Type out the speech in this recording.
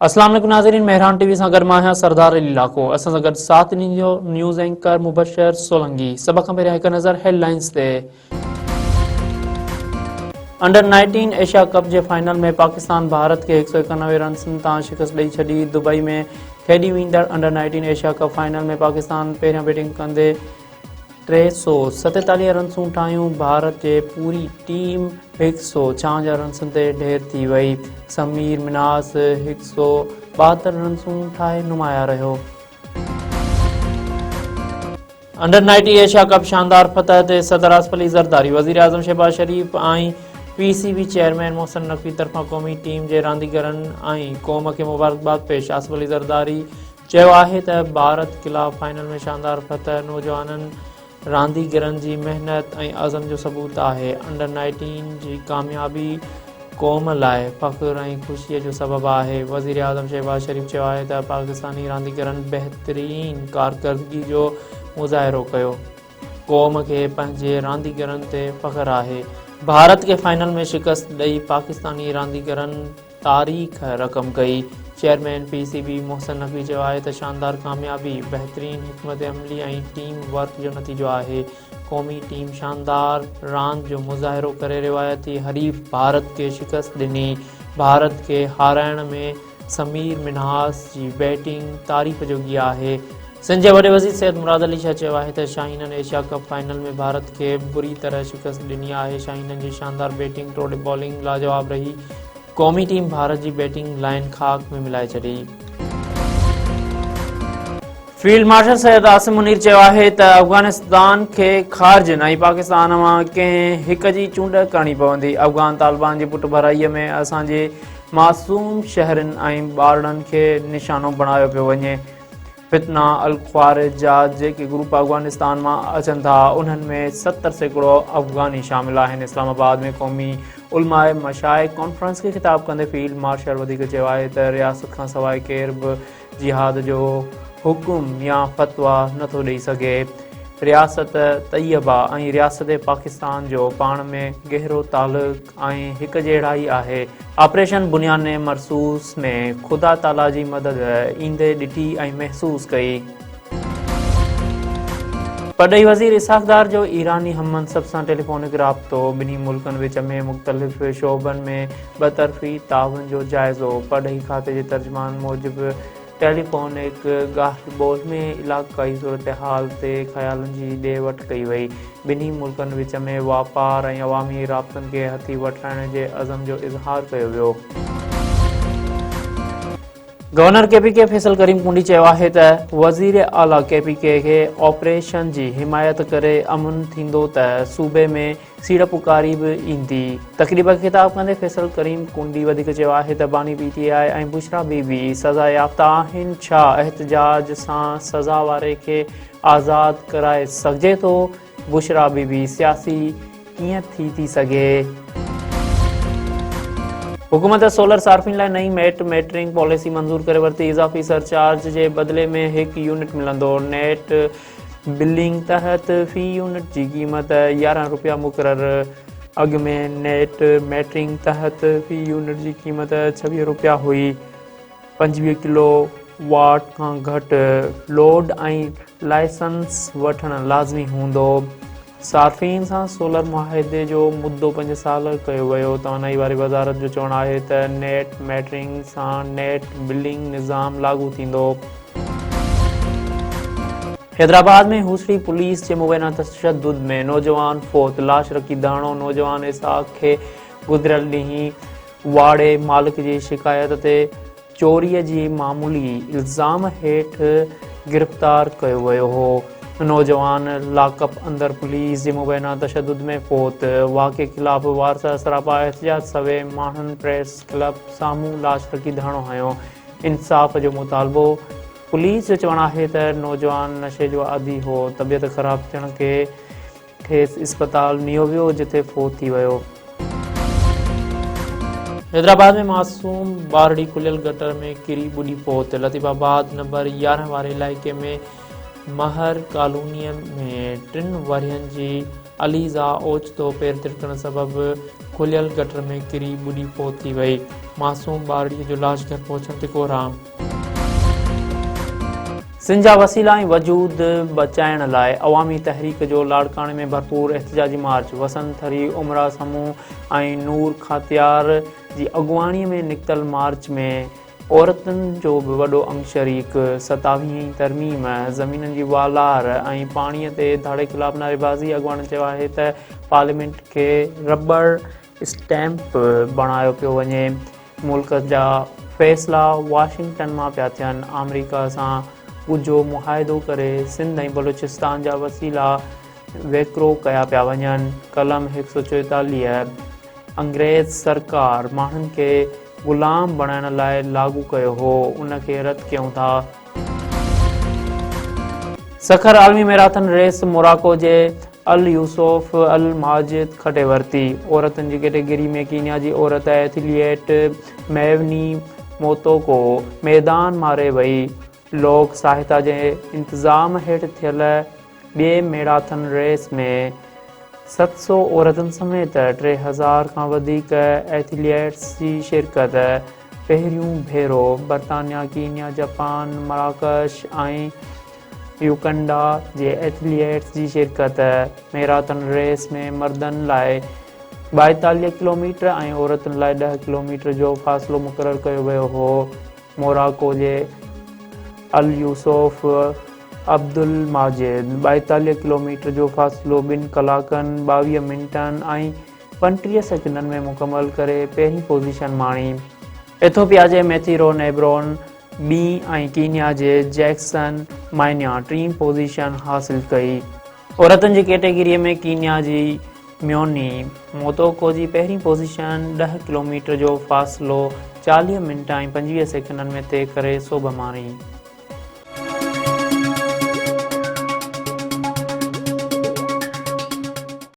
اسلام عليڪم ناظرين مهراڻ ٽي وي سان گڏ مان آهيان سردار علي لاکو اسان سان گڏ ساٿ ڏيندو نيوز اينڪر مبشر سولنگي سڀ کان پهريان هڪ نظر هيڊ لائنز تي انڊر 19 ايشيا ڪپ جي فائنل ۾ پاڪستان ڀارت کي 191 رنسن تان شڪست ڏئي ڇڏي دبئي ۾ کيڏي ويندڙ under 19 Asia cup final ۾ Pakistan پهريان بيٽنگ ڪندي 347 رنسون ٺاهيون، ڀارت جي پوري ٽيم 156 رنسن تي ڍير ٿي وئي، سمير منهاس 172 رنسون ٺاهي نمايان رهيو. انڊر 19 ايشيا ڪپ شاندار فتح تي صدر آصف علي زرداري، وزيراعظم Shehbaz Sharif ۽ P C B chairman Mohsin Naqvi طرفان قومي ٽيم جي رانديگرن ۽ قوم کي مبارڪباد پيش، آصف علي زرداري چيو آهي ته ڀارت خلاف فائنل ۾ شاندار فتح نوجوانن رانديگرن جي محنت ۽ عزم جو ثبوت آهي، انڊر 19 جي ڪاميابي قوم لاء فخر ۽ خوشي جو سبب آهي، وزيراعظم شهباز شريف چيو آهي ته پاڪستاني رانديگرن بهترين ڪارڪردگي جو مظاهرو ڪيو، قوم کي پنهنجي رانديگرن تي فخر آهي، ڀارت کي فائنل ۾ شڪست ڏئي پاڪستاني رانديگرن تاريخ رقم ڪئي. Chairman P C B Mohsin Naqvi چيو آهي ته شاندار ڪاميابي بهترين حڪمت عملي ۽ ٽيم ورڪ جو نتيجو آهي، قومي ٽيم شاندار راند جو مظاهرو ڪري روايتي حريف ڀارت کي شڪست ڏني، ڀارت کي هارائڻ ۾ سمير منهاس جي بيٽنگ تعريف جوڳي آهي. سنڌ جي وڏي وزير سيد مراد علي شاهه چيو آهي ته شاهينن ايشيا ڪپ فائنل ۾ ڀارت کي بري طرح شڪست ڏني آهي، شاهينن جي شاندار بيٽنگ توڙي بالنگ لاجواب رهي، قومي ٽيم ڀارت جي بيٽنگ لائن خاڪ ۾ ملائي ڇڏي. فيلڊ مارشل سيد عاصم منير چيو آهي ته افغانستان کي خارجين ۽ پاڪستان مان ڪنهن هڪ جي چونڊ ڪرڻي پوندي، افغان طالبان جي پٺڀرائي ۾ اسان جي معصوم شهرين ۽ ٻارڙن کي نشانو بڻايو پيو وڃي، فتنه الخوارج جا جيڪي گروپ افغانستان مان اچن ٿا انهن ۾ 70% افغاني شامل آهن. اسلام آباد ۾ قومي علماء مشائخ ڪانفرنس کي خطاب ڪندي فيلڊ مارشل وڌيڪ چيو آهي ته رياست کانسواء ڪير به جهاد جو حڪم يا فتويٰ نٿو ڏئي سگهي. رياست طيبه ۽ رياست پاڪستان جو پاڻ ۾ گهرو تعلق ۽ هڪجهڙائي آهي. آپريشن بنيان مرصوص ۾ خدا تعاليٰ جي مدد ايندي ڏٺي ۽ محسوس ڪئي. پرڏيهي وزير اسحاق ڊار جو ايراني هم منصب سان ٽيليفونڪ رابطو، ٻنهي ملڪن وچ ۾ مختلف شعبن ۾ ٻطرفي تعاون جو جائزو، پرڏيهي کاتي جي ترجمان موجب ٽيليفونڪ ڳالهه ٻولهه ۾ علائقائي صورتحال تي خيالن جي ڏي وٺ ڪئي وئي، ٻنهي ملڪن وچ ۾ واپار ۽ عوامي رابطن کي هٿي وٺرائڻ جي عزم جو اظهار ڪيو ويو. Governor K P K Faisal Karim Kundi چيو آهي ته وزير اعليٰ ڪي پي ڪي کي آپريشن جي حمايت ڪري امن ٿيندو ته صوبي ۾ سيڙپڪاري به ايندي. تقريب کي خطاب ڪندي فيصل ڪريم ڪنڊي وڌيڪ چيو آهي ته باني پي ٽي آء ۽ بشريٰ بي بي سزا يافته آهن، ڇا احتجاج سان سزا واري کي آزاد ڪرائي سگهجي ٿو، بشريٰ بي بي سياسي ڪيئن ٿي ٿي سگهي. حڪومت سولر صارفين لاء نئين ميٽ ميٽرنگ پاليسي منظور ڪري ورتي، اضافي سرچارج جي بدلي ۾ هڪ يونٽ ملندو، نيٽ بلنگ تحت في يونٽ جي قيمت 11 رپيا مقرر، اڳ ۾ نيٽ ميٽرنگ تحت في يونٽ جي قيمت 26 رپيا هئي، 25 ڪلو واٽ کان گهٽ لوڊ ۽ لائسنس وٺڻ لازمي هوندو، صارفين سان سولر معاهدي جو مدو 5 سال ڪيو ويو، توانائي واري وزارت جو چوڻ آهي ته نيٽ ميٽرنگ سان نيٽ بلنگ نظام لاڳو ٿيندو. حيدرآباد ۾ هوسڙي پوليس جي مبينا تشدد ۾ نوجوان فوت، لاش رکي ڌرڻو، نوجوان اسحاق کي گذريل ڏينهن واڙي مالڪ جي شڪايت تي چوري جي معمولي الزام هيٺ گرفتار ڪيو ويو هو، نوجوان لاڪ اپ اندر پوليس جي مبينا تشدد ۾ فوت، واقعي خلاف وارث سراپا احتجاج، سوين ماڻهن پريس ڪلب سامهون لاش رکي ڌرڻو هنيو، انصاف جو مطالبو، پوليس جو چوڻ آهي ته نوجوان نشي جو عادي هو، طبيعت خراب ٿيڻ ڪي کيس اسپتال نيو ويو جتي فوت ٿي ويو. حيدرآباد ۾ معصوم ٻارڙي کليل گٽر ۾ ڪري ٻڏي فوت، لطيف آباد نمبر 11 واري علائقي ۾ مهر ڪالونيء ۾ ٽن ورهين جي عليزا اوچتو پير ترڪڻ سبب کليل گٽر ۾ ڪري ٻڏي فوت ٿي وئي. معصوم ٻارڙي جو لاش گهر پهچڻ تي ڪوهرام. سنڌ جا وسيلا ۽ وجود بچائڻ لاء عوامي تحريڪ جو لاڙڪاڻي ۾ ڀرپور احتجاجي مارچ، وسند ٿري، عمرا سمون ۽ نور کاتيار جي اڳواڻي ۾ نڪتل مارچ ۾ عورتن جو به وڏو انگ شريڪ، ستاويهين ترميم، زمينن جي والار ۽ پاڻي تي ڌاڙي خلاف نعريبازي، اڳواڻن چيو آهي ته پارليامينٽ کي رٻڙ اسٽيمپ بڻايو پيو وڃي، ملڪ جا فيصلا واشنگٽن مان پيا ٿين، آمريڪا سان ڳجهو معاهدو ڪري سنڌ ۽ بلوچستان جا وسيلا ويڪرو ڪيا پيا وڃن، قلم 144 انگريز سرڪار ماڻهن کي غلام بڻائڻ لاء لاڳو ڪيو هو، ان کي رد ڪيون ٿا. سکر عالمي ميراٿن ريس موراڪو جي اليوسف الماجد کٽي ورتي. عورتن جي ڪيٽيگري ۾ ڪينيا جي عورت ايٿليٽ ميوني موتوڪو ميدان ماري وئي. لوڪ ساهتا جي انتظام هيٺ ٿيل ٻئي ميراٿن ريس ۾ 700 عورتن سميت 3000 کان وڌيڪ ايٿليٽس جي شرڪت پهريون ڀيرو برطانيا، ڪينيا، جاپان، مراڪش ۽ يوڪنڊا جي ايٿليٽس جي شرڪت ميراٿن ريس ۾ مردن لاء 42 ڪلوميٽر ۽ عورتن لاء 10 ڪلوميٽر جو فاصلو مقرر ڪيو ويو هو. موراڪو جي اليوسف عبدالماجد 42 ڪلوميٽر جو فاصلو ٻن ڪلاڪن 22 منٽن ۽ 35 سيڪنڊن ۾ مڪمل ڪري پهرين پوزيشن ماڻي. ايٿوپيا جي ميٿيرو نيبرون ٻي ۽ ڪينيا جي جيڪسن مائنيا ٽين پوزيشن حاصل ڪئي. عورتن جي ڪيٽيگري ۾ ڪينيا جي ميوني موتوڪو جي پهرين پوزيشن 10 ڪلوميٽر جو فاصلو 40 منٽ ۽ 25 سيڪنڊن ۾ طئي ڪري سوڀ ماڻي.